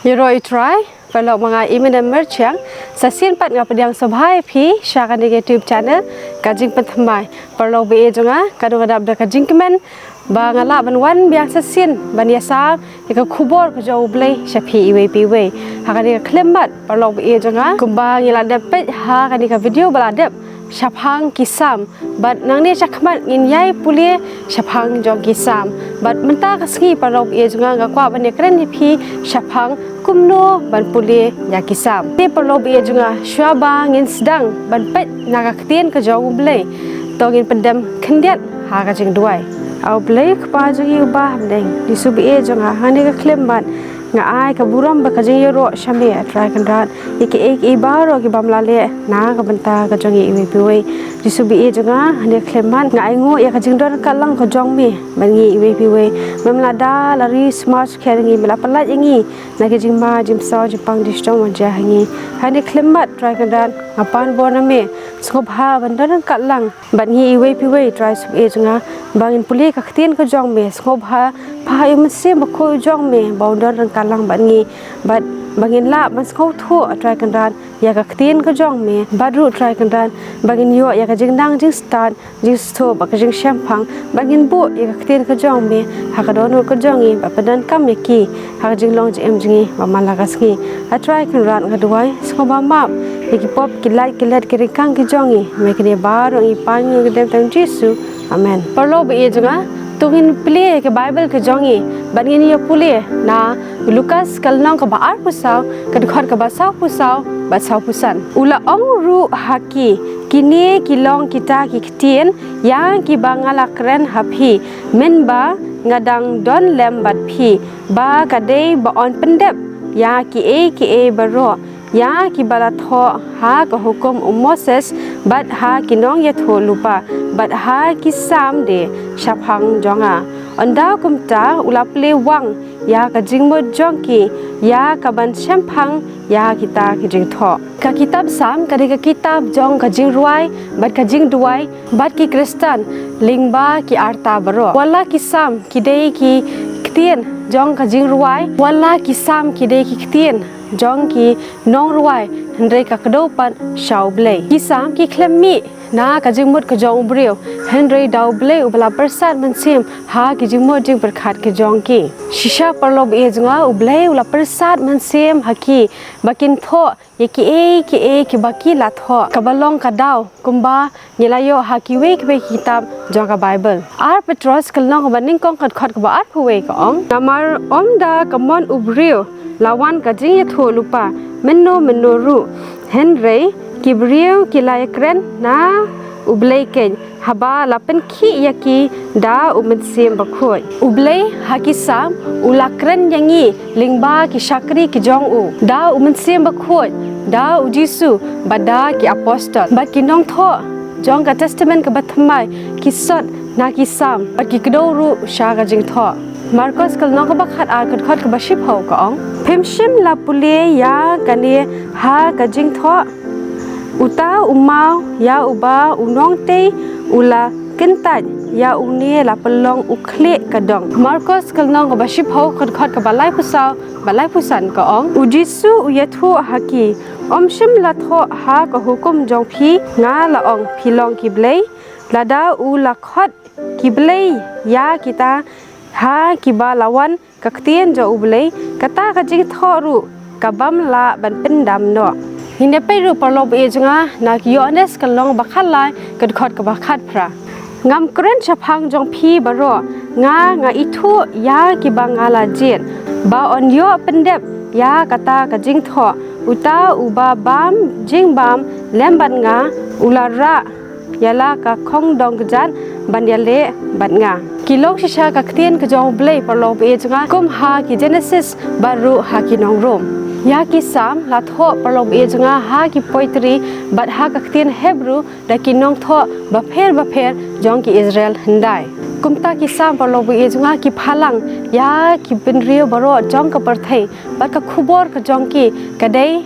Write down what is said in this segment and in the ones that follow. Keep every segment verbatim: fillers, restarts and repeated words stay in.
Ïaroh ïa u Trai, paralok, ma nga Iminem Merchiang. Sa shisien pat nga pdiang sngewbha ïa phi sha kane ka YouTube channel, Ka Jingpynthymmai. Paralok ba ïeit jong nga, katno nga dap da ka jingkmen ba nga lah ban wan biang sa shisien ban ïasam ïa ka khubor ka jong U Blei sha phi iwei pa iwei. Ha kane ka khyllipmat, paralok ba ïeit jong nga, kumba ngi la dep peit ha kane ka video ba la dep shaphang ki Salm, bad nangne shakhmat ngin ïai pule shaphang jong ki Salm. Bad mynta ka sngi, paralok ba ïeit jong nga, nga kwah ban ïakren ïa phi shaphang kumno ban pule ïa ki Salm. Te paralok ba ïeit jong nga, shuwa ba ngin sdang ban peit na ka ktien ka jong U Blei, to ngin pyndem khyndiat ha ka jingduwai. A U Blei Kpa jong ngi uba ha bneng, Jisu ba ïeit jong nga, ha kane ka khyllipmat nga ai ka burom bad ka jingïaroh sha me, A Trai Kynrad, ïa kiei kiei baroh ki bym lah leh na ka bynta ka jong ngi iwei pa iwei. Jisu ba ïeit jong nga, ha kane ka khyllipmat nga ainguh ïa ka jingdon ryngkat lang ka jong me bad ngi iwei pa iwei. Mem lah da la ri sumar skhem ïa ngi, me la pyllait ïa ngi na ki jingma jingpynsaw jingpang jingshitom ba jia ha ngi. Ha kane ka khyllipmat, Trai Kynrad, nga pan bor na me, sngewbha ban don ryngkat lang bad ngi iwei pa iwei, Trai Jisu ba ïeit jong nga, ba ngin pule ka ktien ka jong me. Sngewbha phah ïa U Mynsiem Bakhuid jong me ba un don ryngkat lang bad ngi, bad ba ngin lah ban sngewthuh, A Trai Kynrad, ïa ka ktien ka jong me. Bad ruh, Trai Kynrad, ba ngin ïoh ïa ka jingnang jingstad, jingsngewthuh bad ka jingshemphang, ba ngin buh ïa ka ktien ka jong me ha ka dohnud ka jong ngi, bad pyndonkam ïa ki ha ka jinglong jingim jong ngi ba man la ka sngi. A Trai Kynrad, nga duwai, sngewbha map ïa ki pop, ki lait, ki let, ki ryngkang ki jong ngi. Me kine baroh ngi pan ha ka kyrteng Jisu. Amen. Paralok ba ïeit jong nga, to ngin plie ïa ka Baibl ka jong ngi bad ngin ïa pule na Lukas ka lynnong kaba arphew saw, ka dkhot kaba sawphew saw bad sawphew san. U la ong ruh ha ki, kine ki long kita ki ktien ïa kiba nga la kren ha phi mynba nga dang don lem bad phi, ba ka dei ba yn pyndep ïa kiei kiei baroh ïa kiba la thoh ha ka hukum u Moses, bad ha ki nongïathuhlypa, bad ha ki Salm de shaphang jong nga. Ynda kumta u la plie wang ïa ka jingmut jong ki ïa ka ban shemphang ïa kita ki jingthoh. Ka kitab Salm ka dei ka kitab jong ka jingrwai bad ka jingduwai bad ki Khristan lyngba ki arta baroh. Wat la ki Salm ki dei ki ktien jong ka jingrwai, wat la ki Salm ki dei ki ktien jong ki nongrwai, hynrei ka kdew pat sha U Blei. Ki Salm ki khlem mih na ka jingmut ka jong u briew, hynrei da U Blei uba la pyrsad mynsiem ha ki jingmut jingpyrkhat ka jong ki. Shisha, paralok ba ïeit jong nga, U Blei u la pyrsad mynsiem ha ki ba kin thoh ïa kiei kiei kiba ki la thoh, kaba long ka daw, kumba ngi la ïoh ha kiwei kiwei ki kitab jong ka Baibl. Ar Petros ka lynnong kaba nyngkong, ka dkhot kaba arphew wei ka ong, namar ym da ka mon u briew la wan ka jingïathuhlypa mynno mynno ruh, hynrei ki briew ki la ïakren na U Blei keiñ, haba la pynkhih ïa ki da U Mynsiem Bakhuid. U Blei ha ki Salm u la kren ïa ngi lyngba ki shakri ki jong u, da U Mynsiem Bakhuid, da U Jisu, bad da ki apostol. Bad ki nongthoh jong ka Testament kaba Thymmai ki sot na ki Salm, bad ki kdew ruh sha ka jingthoh. Markos ka lynnong kaba khatar, ka dkhot kaba shiphew ka ong, phim shym la pule ïa kane ha ka jingthoh? Uta u maw ïa uba u nongtei u la kyntait ïa une la pynlong u khlieh ka dong. Markos ka lynnong kaba shiphew, ka dkhot kaba laiphew saw bad laiphew san ka ong, U Jisu u ïathuh ha ki, ym shym la thoh ha ka hukum jong phi, nga la ong, phi long ki blei? Lada u la khot ki blei ïa kita ha kiba la wan ka ktien jong U Blei, kata ka jingthoh ruh ka bym lah ban pyndam noh. Ngin ïa peit ruh, paralok ba ïeit jong nga, na ki Ïoannis ka lynnong ba khatlai, ka dkhot kaba khatphra, ngam kren shaphang jong phi baroh, nga, nga ithuh ïa kiba nga la jied, ba yn ïoh pyndep ïa kata ka jingthoh. Uta uba bam jingbam lem bad nga u la rah ïa la ka khongdong kjat ban ïaleh bad nga. Ki long shisha ka ktien ka jong U Blei, paralok ba ïeit jong nga, kum ha ki Jenesis bad ruh ha ki Nong Rom. Ïa ki Salm la thoh, paralok ba ïeit jong nga, ha ki poetry bad ha ka ktien Hebru da ki nongthoh bapher bapher jong ki Israel hyndai. Kumta ki Salm, paralok ba ïeit jong nga, ki phalang ïa ki bynriew baroh jong ka pyrthei, bad ka khubor ka jong ki ka dei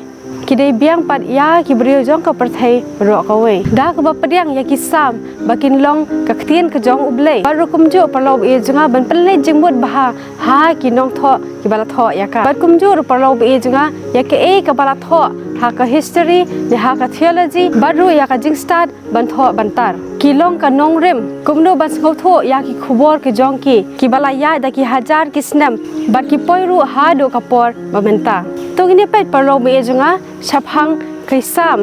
ki dei biang pat ïa ki briew jong ka pyrthei baroh kawei. Da kaba pdiang ïa ki Salm ba kin long ka ktien ka jong U Blei. Bad ruh kumjuh paralok baieit jong nga ban pynleit jingmut bha ha ki nongthoh kiba la thoh ïa ka. Bad kumjuh ruh paralok baieit jong nga ïa kaei kaba la thoh ha ka history ne ha ka theology bad ruh ïa ka jingstad ban thoh ban tar. Ki long ka nongrim kumno ban sngewthuh ïa ki khubor ki jong ki kiba la ïaid da ki hajar ki snem bad ki poi ruh haduh ka por ba mynta. To ngin ïa peit paralok baieit jong nga shaphang ki Salm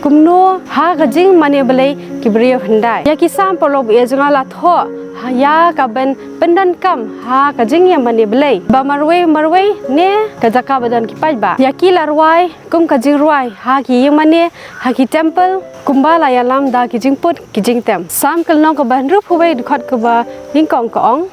kumno ha ka jingmane Blei ki briew hyndai. Ïa ki Salm paralok baieit jong nga la thoh ha ïa ka ban pyndonkam ha ka jingïamane Blei ba marwei marwei ne ka jaka ba don ki paidbah. Ïa ki la rwai kum ka jingrwai ha ki ïingmane, ha ki temple, kumba la ïalam da ki jingput ki jingtem. Salm ka lynnong kaba hynriewphew wei dkhot kaba nyngkong ka ong: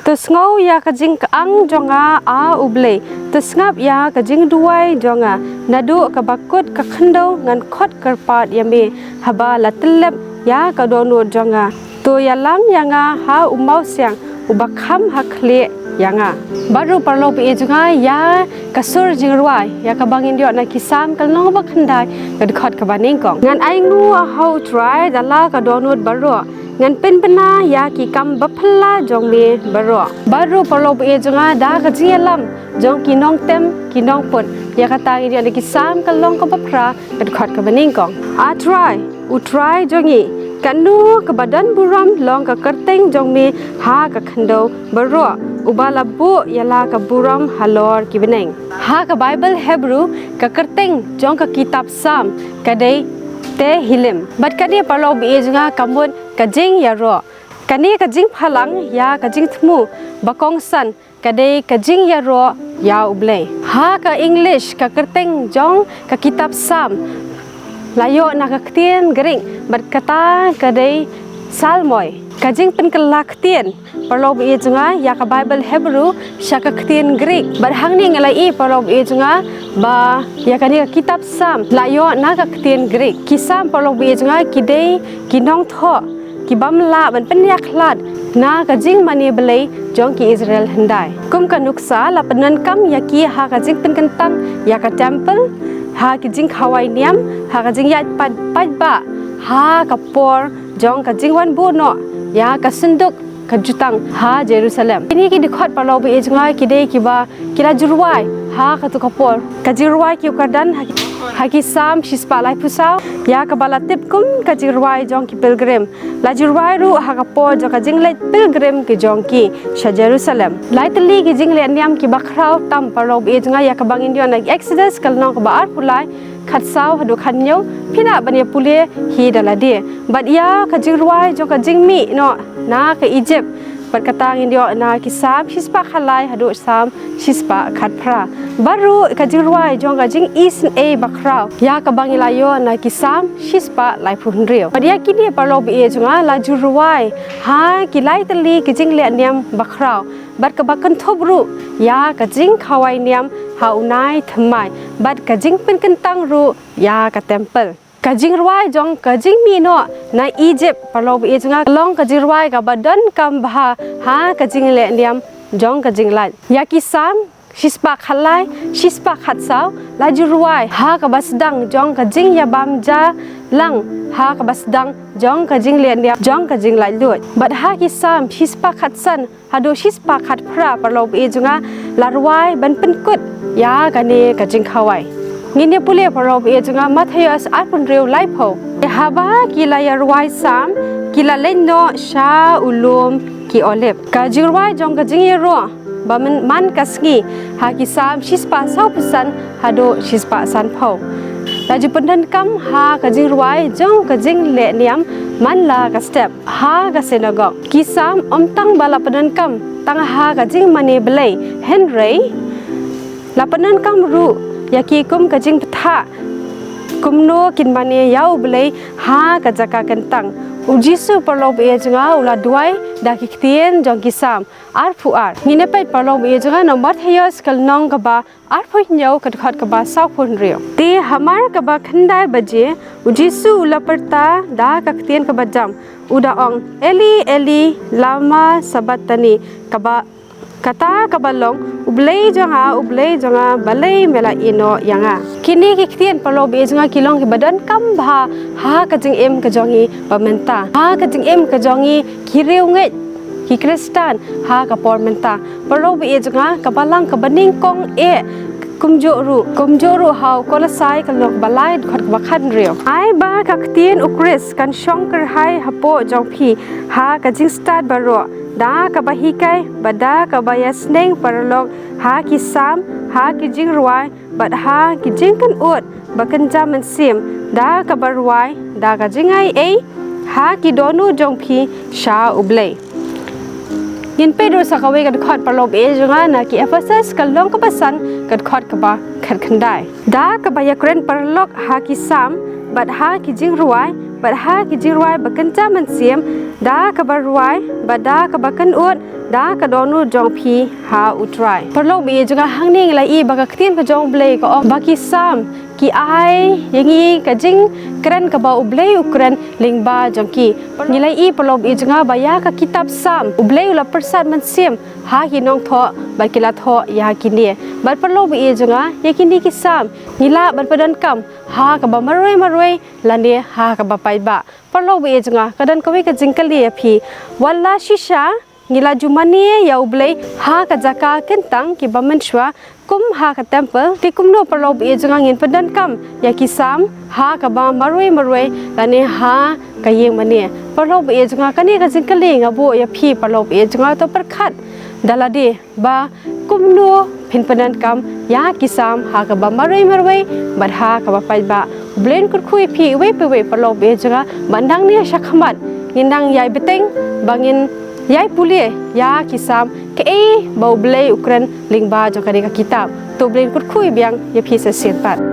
To sngew ïa ka jingkyang jong nga, A U Blei, to sngap ïa ka jingduwai jong nga. Naduh kaba kut ka khyndew ngan khot kyrpad ïa me, haba la tyllep ïa ka dohnud jong nga. To ïalam ïa nga ha u mawsiang uba kham ha khlieh ïa nga. Bad ruh paralok baieit jong nga, ïa ka sur jingrwai ïa kaba ngin ïoh na ki Salm ka lynnong ba khyndai ka dkhot kaba nyngkong: Ngan ainguh ha U Trai da la ka dohnud baroh, ngan pynbna ïa ki kam baphylla jong me baroh. Bad ruh paralok baieit jong nga, da ka jingïalam jong ki nongtem ki nongput, ïa kata ngin ïoh na ki Salm ka lynnong kaba phra ka dkhot kaba nyngkong: A Trai, U Trai jong ngi, katno kaba don burom long ka kyrteng jong me ha ka khyndew baroh, uba la buh ïa la ka burom halor ki bneng. Ha ka Baibl Hebru, ka kyrteng jong ka kitab Salm ka dei Tehillim. Bad kane paralok baieit jong nga ka mut ka jingïaroh. Kane ka jingphalang ïa ka jingthmu ba kongsan ka dei ka jingïaroh ïa U Blei. Ha ka English, ka kyrteng jong ka kitab Salm la ïoh na ka ktien Greek bad kata ka dei psalmoi. Ka jingpynkylla ktien paralok baieit jong nga ïa ka Baibl Hebru sha ka ktien Greek. Bad hangne ngi la ïohi paralok baieit jong nga ba ïa kane ka kitab Salm la ïoh na ka ktien Greek. Ki Salm paralok baieit jong nga ki dei ki nongthoh ki bym lah ban pynïakhlad na ka jingmane Blei jong ki Israel hyndai. Kum ka nuksa, la pyndonkam ïa ki ha ka jingpynkyntang ïa ka temple, ha ki jingkhawai niam, ha ka jingïaid pat paidbah, ha ka por jong ka jingwan buh noh ïa ka synduk ka jutang ha Jerusalem. Kine ki dkhot paralok baieit jong nga ki dei kiba ki la ju rwai ha kato ka por. Ka jingrwai ki u kyrdan ha ki, ha ki Salm shispah laiphew saw, ïa kaba la tip kum ka jingrwai jong ki pilgrim, la ju rwai ruh ha ka por jong ka jingleit pilgrim ki jong ki sha Jerusalem. Lai tylli ki jingleh niam kiba khraw tam paralok baieit jong nga, ïa kaba ngin ïoh na Exodus ka lynnong kaba arphew lai, khatsaw haduh khathynñiew, phi lah ban ïa pule hi da lade. Bad ïa ka jingrwai jong ka jingmih noh na ka Egypt, bad kata ngin ïoh na ki Salm shispah khatlai haduh Salm shispah khatphra. Bad ruh ka jingrwai jong ka jingisynei bakhraw, ïa kaba ngi la ïoh na ki Salm shispah laiphew hynriew. Bad ïa kine paralok baieit jong nga la ju rwai ha ki lai tylli ki jingleh niam bakhraw, bad kaba kynthup ruh ïa ka jingkhawai niam ha u nai thymmai bad ka jingpynkyntang ruh ïa ka temple. Ka jingrwai jong ka jingmih noh na Egypt paralok baieit jong nga ka long ka jingrwai kaba donkam bha ha ka jingleh niam jong ka jinglait. Ïa ki Salm shispah khatlai, shispah khatsaw la ju rwai ha kaba sdang jong ka jingïabam ja lang, ha kaba sdang jong ka jingleh niam jong ka jinglaitluid. Bad ha ki Salm shispah khatsan haduh shispah khatphra paralok baieit jong nga la rwai ban pynkut ïa kane ka jingkhawai. Ngin ïa pule paralok baieit jong nga Mathaios arphew hynriew laiphew. Haba ki la ïa rwai Salm ki la leit noh sha u lum ki Olib. Ka jingrwai jong ka jingïaroh ba man, man ka sngi ha ki Salm shispah sawphew san haduh shispah sanphew. La ju pyndonkam ha ka jingrwai jong ka jingleh niam man la ka step ha ka synagog. Ki Salm ym tang ba la pyndonkam tang ha ka jingmane Blei, hynrei la pyndonkam ruh ïa ki kum ka jingbthah kumno kin mane ïa U Blei ha ka jaka kyntang. U Jisu paralok baieit jong nga u la duwai da ki ktien jong ki Salm arphew ar. Ngin ïa peit paralok baieit jong nga na Mathaios ka lynnong kaba arphew hynñiew ka dkhot kaba sawphew hynriew. Te hamar kaba khyndai baje u Jisu u la pyrta da ka ktien kaba jam, u da ong, Eli, Eli, lama sabakhtani? Kaba, Kata kaba long, U Blei jong nga, U Blei jong nga, balei me la ïehnoh ïa nga. Kine ki ktien paralok baieit jong nga ki long kiba donkam bha ha ka jingim ka jong ngi ba mynta. Ha ka jingim ka jong ngi ki riewngeit, ki Khristan, ha ka por mynta. Paralok baieit jong nga, ka Balang kaba nyngkong eh, kumjuh ruh, kumjuh ruh ha u Kolossai ka lynnong ba lai dkhot kaba khathynriew. Ai ba ka ktien U Khrist kan shong kyrhai hapoh jong phi ha ka jingstad baroh, da kaba hikai bad da kaba ïasneng paralok, ha ki salm, ha ki jingrwai bad ha ki jingkynnoh ba kynja mynsiem, da kaba rwai da ka jingaiei ha ki dohnud jong phi sha U Blei. Ngin peit ruh sa kawei ka dkhot paralok baieit jong nga na ki Ephesus ka lynnong kaba san ka dkhot kaba khatkhyndai. Da kaba ïakren paralok ha ki salm bad ha ki jingrwai bad ha ki jingrwai ba kynja mynsiem, da kaba rwai bad da kaba kynnoh da ka dohnud jong phi ha U Trai. Paralok baieit jong nga, hangne ngi la ïohi ba ka ktien ka jong U Blei ka ong ba ki salm ki ai ïa ngi ka jingkren kaba U Blei u kren lyngba jong ki. Ngi la ïohi paralok baieit jong nga ba ïa ka kitab salm U Blei u la pyrsad mynsiem ha ki nongthoh bad ki la thoh ïa kine. Bad paralok baieit jong nga, ïa kine ki salm ngi lah ban pyndonkam ha kaba marwei marwei lane ha kaba paidbah. Paralok baieit jong nga, ka don kawei ka jingkylli ïa phi. Wat la shisha ngi la ju mane ïa U Blei ha ka jaka kyntang kiba mynshuwa kum ha ka temple, te kumno paralok baieit jong nga ngin pyndonkam ïa ki salm ha kaba marwei marwei lane ha ka ïing mane? Paralok baieit jong nga, kane ka jingkylli nga buh ïa phi paralok baieit jong nga, to pyrkhat da lade ba kumno phin pyndonkam ïa ki salm ha kaba marwei marwei bad ha kaba paidbah. U Blei un kyrkhu ïa phi iwei pa iwei paralok baieit jong nga, ba nangne shakhmat ngin nang ïai bteng, ba ngin ïai pule ïa ki salm, kaei ba U Blei u kren lyngba jong kane ka kitab. To U Blei un kyrkhu biang ïa phi sa shisien pat.